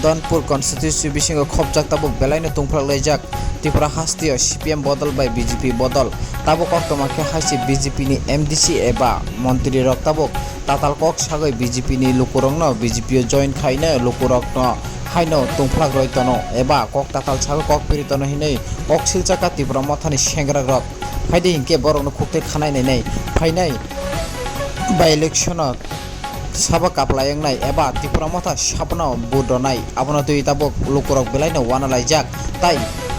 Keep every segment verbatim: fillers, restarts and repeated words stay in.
Donpur constituency bisingo khopjak tabuk belaino tungphlak laijak Tripura hasteo C P M bodol bai B J P bodol. Tabuk koktwma khe hai se B J P ni M D C eba montri rok tabuk tatal kok sagwi B J P ni lukurokno B J P o join khaina lukurokno haino tungphlak roi tono eba kok tatal sagwi kok phiri tono hinwi kok silchakha Tipra Mothani sengrak rok. Phaidi hinkhe borokno khukte khanai nainai phainai by election o sabo kaplai wngnai eba Tipra Motha sabono vote rwnai, abono twi tabuk lukurok belaino uanalaijak. Tai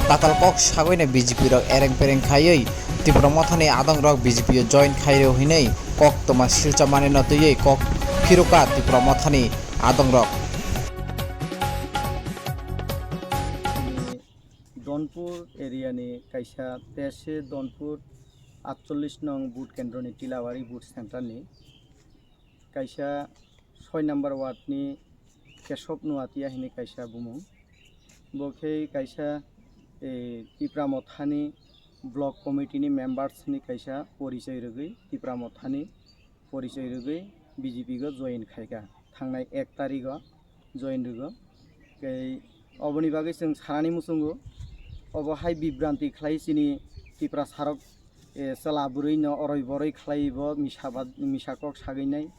tatal kok sagwino B J P rok ereng pereng khaiwi Tipra Mothani adongrok B J P o join khairw hinwi koktwma silchamanino twiwi kok phiruka Tipra Mothani adongrok. Donpur area ni kaisa tese Donpur atchollish nong vote kendro ni Tilawari vote center ni kaisa soi number ward ni Kesop Nuatia hini kaisa bumung. Bo khe kaisa, eh, Tipra Mothani block committee ni members ni kaisa porichoi rwgwi Tipra Mothani porichoi rwgwi B J P go join khaika thangnai ek tarikh o join rwgo. Tei oboni bagwi chwng sanani muchungo, obo hai bibranti khlai chini Tiprasarok, eh, chwla bwrwi no oroi boroi khlai bo misa bad-, misa kok sagwi nai.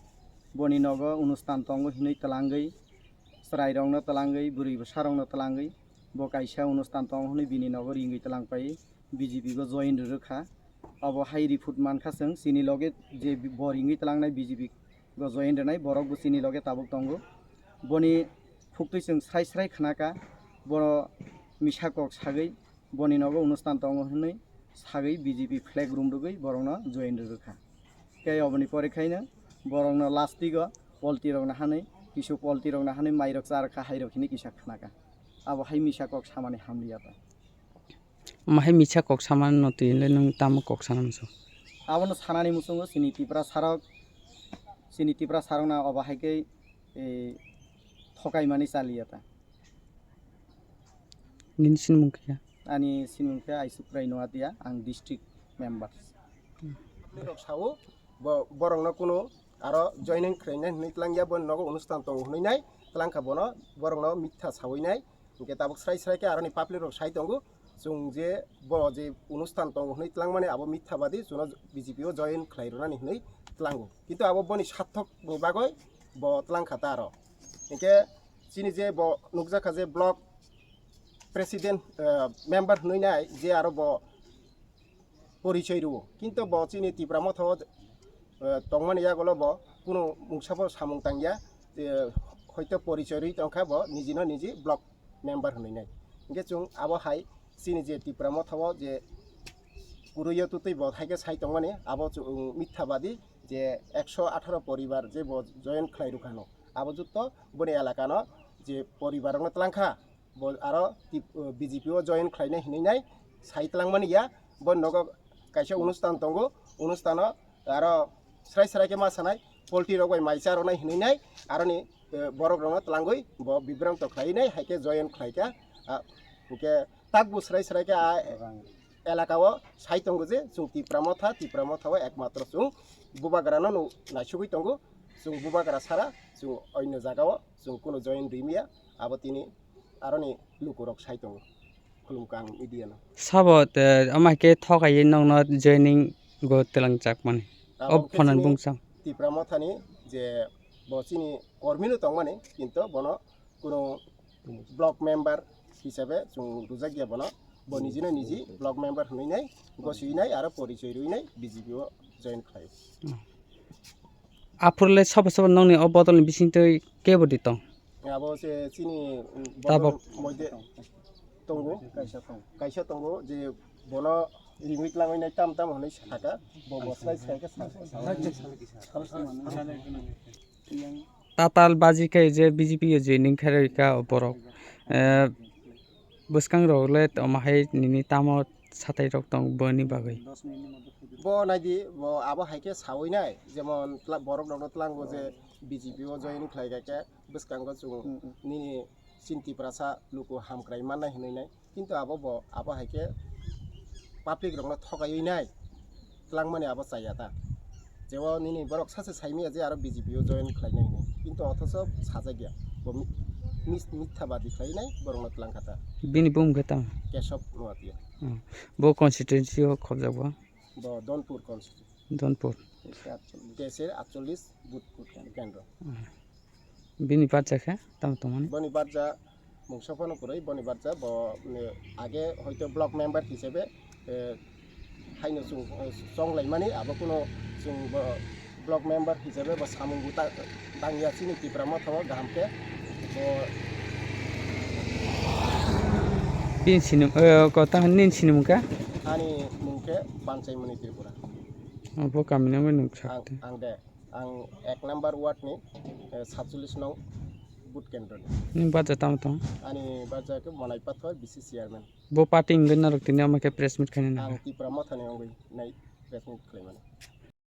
Boni nogo onustan tongo hinwi twlangwi, chwrairokno twlangwi, bwrwi bwsarokno twlangwi bo kaisa onustan tongo hinwi bini nogo ringwi twlang pai. B J P go join rwrwkha. Abo hai report mankha chwng, chini loge je bo ringwi tlangnai B J P go join rwnai borok bo chini loge tabuk tongo. Boni phuktwi chwng srai srai khnakha, bo misa kok sagwi boni nogo onustan tongo hwnwi sagwi B J P flag rum rwgwi borokno join rwrwkha. Tei oboni pore khaino borokno last week o polti rokno hanwi, kisu polti rokno hanwi mairok charwkha hairok hinwi kisa khnakha. Abo hai misa kok samani hamliya ta. Omo hai misa kok samano twi le nwng tamo kok sana muchung? Abono sanani muchungo chini Tiprasarok, chini Tiprasarokno obo hai khe, eh, thokaimani chaliya ta. Nini sinimung khe? Ani sinimung khe Aisukrai Noatia, ang district member. Rok sao, bo, borokno kuno aro joining khlainai hwnwi tlangya, bo nogo onustan tongo hwnwi nai tlangkha bono, borokno mitha sawi nai. Hinkhe tabuk srai srai khe aroni public rok sai tongo, chwng je bo je onustan tongo hwnwi tlangmani abo mitha badi, chwngno B J P o join khlai rwnani hwnwi tlango. Kintu abo boni sarthok ni bagwi bo tlangkha ta aro. Hinkhe chini je bo nukjakha je block president, eh, member hwnwi nai je aro bo porichoi rwo. Kintu bo chini Tipra Motha o, eh, tongmani yagulo bo kunu mungsa bo samung tangya, eh, hoito porichoi rwi tongkha bo nijino niji block member hwnwi nai. Hinkhe chwng abo hai chini je Tipra Motha o je kwrwi o twtwi bo hai khe sai tongmani abo chwng mitha badi je ekso atharo poribar je bo join khlai rwkha no. Abo jotto boni elakano je poribar rokno tlangkha. Bo aro tip-, o, B J P o join khlainai hinwi nai sai tlangmani ya. Bo nogo kaisa onustan tongo, onustano aro srai srai khe ma sanai, polti rok bai mai cha rwnai hinwi nai, aroni, eh, borok rokno tlangwi bo bibranto khlai nai, hai khe join khlai kha. Ah, hinkhe takbo srai srai khe a elaka o sai tongo je chwng Tipra Motha, Tipra Motha o ekmatro chwng bubagra no naisugwi tongo, chwng bubagra sara chwng oino jaga o chwng kunu join rwmya, abo tini aroni lukurok sai tongo, khulumkha ang media no. Sabo te, ama khe thokaiwi nokno joining go twlang chakmani. Abo O khe phonan chini bungsa. Tipra Mothani je bo chini kormi no tongmani, kintu bono kuno block member hisabe chwng rwjak ya bono. Bo nijino niji block member hwnwi nai, gosiwi nai, aro porichoi rwi nai, B J P o join khlai. Aphurle sabo sabo nokni o bodolni bisingtwi kebo di tong? Abo se chini, mm, Tabok. Bodol moide tongo. Kaisa tongo. Kaisa tongo je bono ringwi tlangwi nai tam tam hwnwi sakha. Bo bo slai slai khe sakha. Tatal baji khe je B J P o je ning khe roi kha o borok. Eh, bwskang rok le tamo hai nini tamo satai rok tong boni bagwi. Bo naidi, bo abo hai khe sawi nai, jemon tla-, borok rokno tlango je B J P o join khlai kha khe bwskango chwng Mm, mm. nini chini Tiprasa luku hamkrai mannai hinwi nai, kintu abo bo abo hai khe public rokno thokaiwi nai tlangmani abo chaya ta. Jebo nini borok sache saimaya je aro B J P o join khlainai hinwi, kintu othocho sajak ya bo mi-, Mis-, mithabadi khlainai borokno twlang kha ta. Bini bumung khe tamo? Kesop Noatia. Hmm. Bo constituency o khobjak bo? Bo Donpur constituency. Donpur. Teisir atchollis booth kendro. Hmm. Bini barja khe tamo tongmani? Boni barja mungsa phano kwrwi, boni barja bo, mm, age hoito block member hisabe, eh, haino chwng, eh, chonglaimani, abo kuno chwng bo block member hisabe bo samung bo ta-, tangya chini Tipra Motha o kaham khe bo. Bini sinum, eh, kota nini sinum kha? Ani mung khe Panchaimoni Tripura. Obo kami nangwi nung Ang, sakte. Ang de. Ang ek number ward ni, eh, satchollis nong booth kendro ni. Nini barja tamo tong? Ani barja khe Monai Pathor, B C chairman. Bo party wngwi norok tini ama khe press meet khainani? Ang Tipra Motha ni wngwi nai press meet khlaimani.